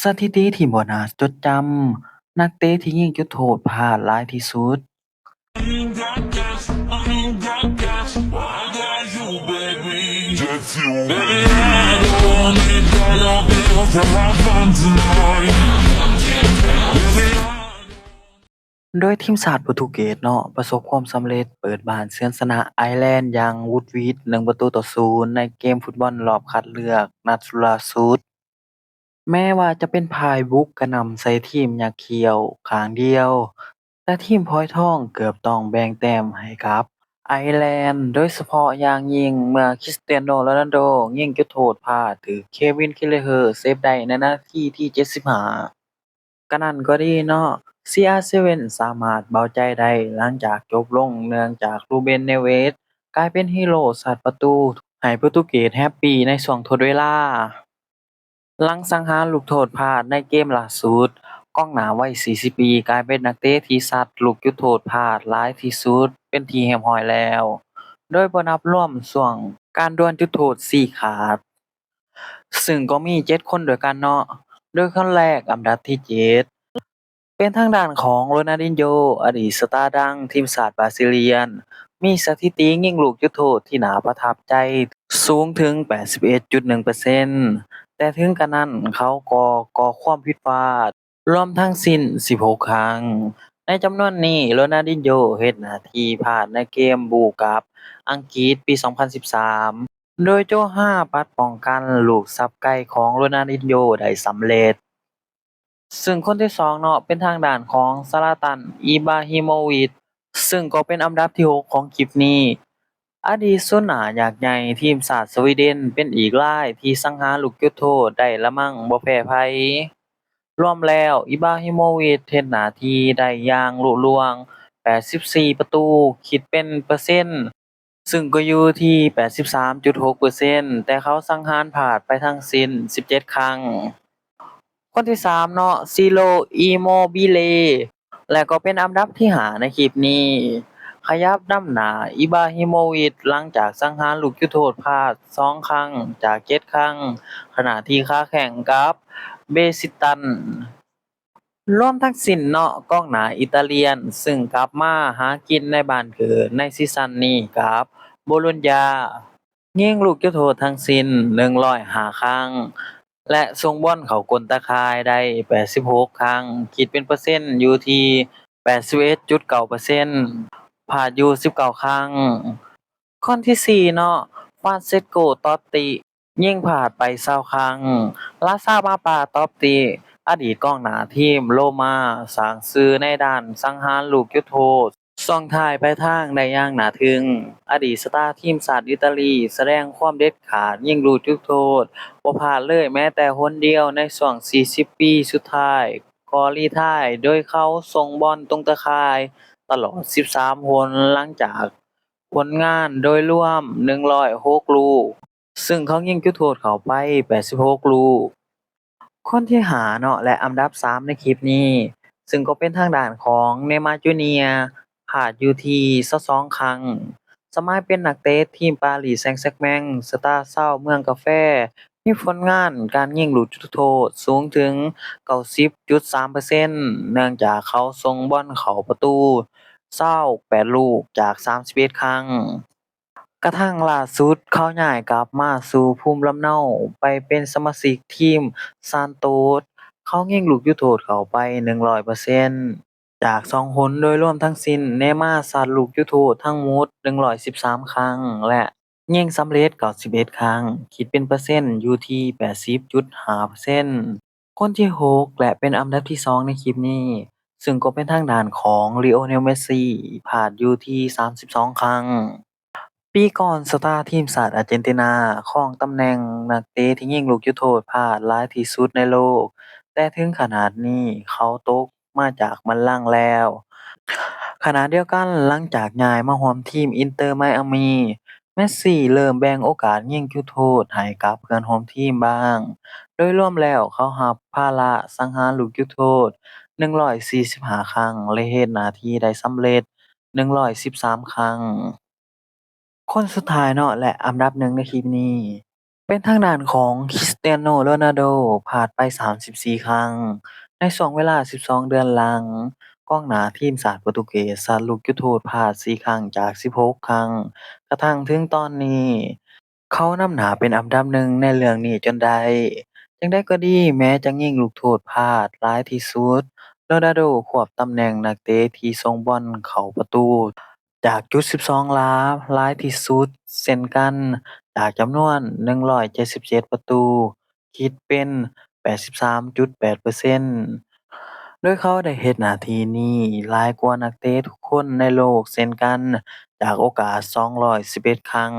ສະຖິຕິທີ່ບໍ່ໜ້າຈົດຈຳ, ນັກເຕະທີ່ຍິງຈຸດໂທດພາດຫຼາຍທີ່ສຸດ. ໂດຍທີມຊາດໂປຣຕຸເກດເນາະ ປະສົບຄວາມສຳເລັດເປີດບ້ານເຊືອນຊະນະໄອແລນຢ່າງຫວຸດຫວິດ ໜຶ່ງປະຕູຕໍ່ສູນ ໃນເກມຟຸດບອນລອບຄັດເລືອກນັດສຸດລ່າສຸດ. ແມ້ວ່າຈະເປັນຝ່າຍບຸກກະໜ່ຳໃສ່ທີມຍັກຂຽວຂ້າງດຽວ, ແຕ່ທີມຝອຍທອງເກືອບຕ້ອງແບ່ງແຕ້ມໃຫ້ກັບໄອແລນ, ໂດຍສະເພາະຢ່າງຍິ່ງເມື່ອຄຣິສຕຽໂນ ໂຣນັນໂດ ຍິງຈຸດໂທດພາດຖືກເຄວິນ ເຄເລເຮີ ເຊບໄດ້ໃນນາທີທີເຈັດສິບຫ້າ. ກະນັ້ນກໍດີເນາະ, ຊີອາເຊເວັນສາມາດເບົາໃຈໄດ້ຫຼັງຈາກຈົບລົງ ເນື່ອງຈາກ ລູເບັນ ເນເວດ ກາຍເປັນຮີໂຣຊັດປະຕູໃຫ້ໂປຣຕຸເກດແຮັບປີໃນຊ່ວງທົດເວລາ. ຫຼັງສັງຫານລູກໂທດພາດໃນເກມລ່າສຸດ, ກອງໜ້າໄວສີ່ສິບປີກາຍເປັນນັກເຕະທີ່ຊັດລູກຈຸດໂທດພາດຫຼາຍທີ່ສຸດເປັນທີ່ຮຽບຮ້ອຍແລ້ວ, ໂດຍບໍ່ນັບລວມຊ່ວງການດວນຈຸດໂທດຊີ້ຂາດ, ຊຶ່ງກໍມີເຈັດຄົນດ້ວຍກັນເນາະ, ໂດຍຄົນແລກ ອັນດັບທີເຈັດ ເປັນທາງດ້ານຂອງ ໂຣນັນດິນໂຍ ອະດີດສະຕາດັງທີມຊາດບຣາຊິລຽນ, ມີສະຖິຕິຍິງລູກຈຸດໂທດທີ່ໜ້າປະທັບໃຈສູງເຖິງແປດສິບເອັດຈຸດໜຶ່ງເປີເຊັນ, ແຕ່ເຖິງກະນັ້ນເຂົາກໍກໍ່ຄວາມຜິດພາດລວມທັງສິ້ນສິບຫົກຄັ້ງ. ໃນຈຳນວນນີ້ ໂຣນັນດິນໂຍເຮັດໜ້າທີ່ພາດໃນເກມບູ້ກັບອັງກິດປີສອງພັນສິບສາມ ໂດຍໂຈຮາປັດປ້ອງກັນລູກສັບໄກຂອງໂຣນັນດິນໂຍໄດ້ສຳເລັດ. ຊຶ່ງຄົນທີສອງເນາະ ເປັນທາງດ້ານຂອງ ຊາລາຕັນ ອີບາຮິໂມວິດ ຊຶ່ງກໍເປັນອັນດັບທີຫົກຂອງຄລິບນີ້. ອະດີດສູນໜ້າຍັກໃຫຍ່ທີມຊາດສະວີເດັນ ເປັນອີກລາຍທີ່ສັງຫານລູກຈຸດໂທດໄດ້ລະມັ່ງບໍ່ແພ້ໃຜ. ລວມແລ້ວ ອີບາຣິໂມວິດເຮັດໜ້າທີ່ໄດ້ຢ່າງລຸລ່ວງແປດສິບສີ່ປະຕູ, ຄິດເປັນເປີເຊັນ ຊຶ່ງກໍຢູ່ທີ່ແປດສິບສາມຈຸດຫົກເປີເຊັນ, ແຕ່ເຂົາສັງຫານພາດໄປທັງສິ້ນສິບເຈັດຄັ້ງ. ຄົນທີສາມເນາະ ຊີໂຣ ອີໂມບິເລ ແລະ ກໍເປັນອັນດັບທີຫ້າໃນຄລິບນີ້, ຂະຫຍັບນຳໜ້າ ອີບາຮິໂມວິດ ຫຼັງຈາກສັງຫານລູກຈຸດໂທດພາດສອງຄັ້ງຈາກເຈັດຄັ້ງ, ຂະນະທີ່ຄາແຂ່ງກັບ ເບຊິຕັນ. ລວມທັງສິ້ນເນາະ ກອງໜ້າອີຕາລຽນ ຊຶ່ງກັບມາຫາກິນໃນບ້ານເກີດໃນຊີຊັນນີ້ກັບໂບໂລນຍາ ຍິງລູກຈຸດໂທດທັງສິ້ນໜຶ່ງຮ້ອຍຫ້າຄັ້ງ ແລະ ສົ່ງບອນເຂົ້າກົ້ນຕາຂ່າຍໄດ້ແປດສິບຫົກຄັ້ງ, ຄິດເປັນເປີເຊັນຢູ່ທີ່ແປດສິບເອັດຈຸດເກົ້າເປີເຊັນ, ພາດຢູ່ສິບເກົ້າຄັ້ງ. ຄົນທີສີ່ເນາະ ຟານເຊສໂກ ຕອດຕິ ຍິງພາດໄປຊາວຄັ້ງ. ລາຊາມາປາ ຕອດຕິ ອະດີດກອງໜ້າທີມໂລມາ ສ້າງຊື່ໃນດ້ານສັງຫານລູກຈຸດໂທດ ຊ່ວງທ້າຍປາຍທາງໄດ້ຢ່າງໜ້າທຶ່ງ. ອະດີດສະຕາທີມຊາດອີຕາລີ ສະແດງຄວາມເດັດຂາດ ຍິງລູກຈຸດໂທດບໍ່ພາດເລີຍແມ້ແຕ່ຫົນດຽວໃນຊ່ວງສີ່ສິບປີສຸດທ້າຍ ກໍລີ້ທາຍໂດຍເຂົາສົ່ງບອນຕົງຕາຂ່າຍຕະຫຼອດສິບສາມຫົນ ຫຼັງຈາກຜົນງານໂດຍລວມໜຶ່ງຮ້ອຍຫົກລູກ, ຊຶ່ງເຂົາຍິງຈຸດໂທດເຂົ້າໄປແປດສິບຫົກລູກ. ຄົນທີຫ້າເນາະ ແລະ ອັນດັບສາມໃນຄລິບນີ້, ຊຶ່ງກໍເປັນທາງດ້ານຂອງເນມາ ຈູເນຍ ພາດຢູ່ທີ່ຊາວສອງຄັ້ງ. ສະໄໝເປັນນັກເຕະທີມປາຣີແຊງແຊັງແມັງ ສະຕາຊາວເມືອງກາແຟ ມີຜົນງານການຍິງລູກຈຸດໂທດສູງເຖິງເກົ້າສິບຈຸດສາມເປີເຊັນ ເນື່ອງຈາກເຂົາສົ່ງບອນເຂົ້າປະຕູຊາວແປດລູກຈາກສາມສິບເອັດຄັ້ງ. ກະທັ່ງລ່າສຸດເຂົາຍ້າຍກັບມາສູ່ພູມລຳເນົາ ໄປເປັນສະມາຊິກທີມຊານໂຕດ, ເຂົາຍິງລູກຈຸດໂທດເຂົ້າໄປໜຶ່ງຮ້ອຍເປີເຊັນ ຈາກສອງຫົນ. ໂດຍລວມທັງສິ້ນ ເນມາຊັດລູກຈຸດໂທດທັງໝົດໜຶ່ງຮ້ອຍສິບສາມຄັ້ງ ແລະ ຍິງສຳເລັດເກົ້າສິບເອັດຄັ້ງ, ຄິດເປັນເປີເຊັນຢູ່ທີ່ແປດສິບຈຸດຫ້າເປີເຊັນ. ຄົນທີຫົກ ແລະ ເປັນອັນດັບທີສອງໃນຄລິບນີ້, ຊຶ່ງກໍເປັນທາງດ້ານຂອງ ລີໂອເນລ ເມສຊີ ພາດຢູ່ທີ່ສາມສິບສອງຄັ້ງ. ປີກ່ອນ ສະຕາທີມຊາດອາເຈນຕິນາ ຄອງຕຳແໜ່ງນັກເຕະທີ່ຍິງລູກຈຸດໂທດພາດຫຼາຍທີ່ສຸດໃນໂລກ, ແຕ່ເຖິງຂະນາດນີ້ເຂົາຕົກມາຈາກບັນລັງແລ້ວ. ຂະນະດຽວກັນ, ຫຼັງຈາກຍ້າຍມາຮ່ວມທີມອິນເຕີໄມອາມີ, ເມສຊີເລີ່ມແບ່ງໂອກາດຍິງຈຸດໂທດໃຫ້ກັບເພື່ອນຮ່ວມທີມບ້າງ. ໂດຍລວມແລ້ວ, ເຂົາຮັບພາລະສັງຫານລູກຈຸດໂທດໜຶ່ງຮ້ອຍສີ່ສິບຫ້າຄັ້ງ ແລະ ເຮັດໜ້າທີ່ໄດ້ສຳເລັດໜຶ່ງຮ້ອຍສິບສາມຄັ້ງ. ຄົນສຸດທ້າຍເນາະ ແລະ ອັນດັບໜຶ່ງໃນຄລິບນີ້, ເປັນທາງດ້ານຂອງ ຄຣິສຕຽໂນ ໂຣນັນໂດ ພາດໄປສາມສິບສີ່ຄັ້ງ. ໃນຊ່ວງເວລາສິບສອງເດືອນຫຼັງ, ກອງໜ້າທີມຊາດໂປຣຕຸເກສ ຊາດລູກຈຸດໂທດພາດສີ່ຄັ້ງຈາກສິບຫົກຄັ້ງ. ກະທັ່ງເຖິງຕອນນີ້, ເຂົານຳໜ້າເປັນອັນດັບໜຶ່ງໃນເລື່ອງນີ້ຈົນໄດ້. ຈັ່ງໃດກໍດີ, ແມ້ຈະຍິງລູກໂທດພາດຫຼາຍທີ່ສຸດ, ໂຣນັນໂດຄວບຕຳແໜ່ງນັກເຕະທີ່ສົ່ງບອນເຂົ້າປະຕູຈາກຈຸດສິບສອງຫຼາຫຼາຍທີ່ສຸດເຊັ່ນກັນ, ຈາກຈຳນວນໜຶ່ງຮ້ອຍເຈັດສິບເຈັດປະຕູ, ຄິດເປັນແປດສິບສາມຈຸດແປດເປີເຊັນ, ໂດຍເຂົາໄດ້ເຮັດໜ້າທີ່ນີ້ຫຼາຍກວ່ານັກເຕະທຸກຄົນໃນໂລກເຊັ່ນກັນ, ຈາກໂອກາດສອງຮ້ອຍສິບເອັດຄັ້ງ.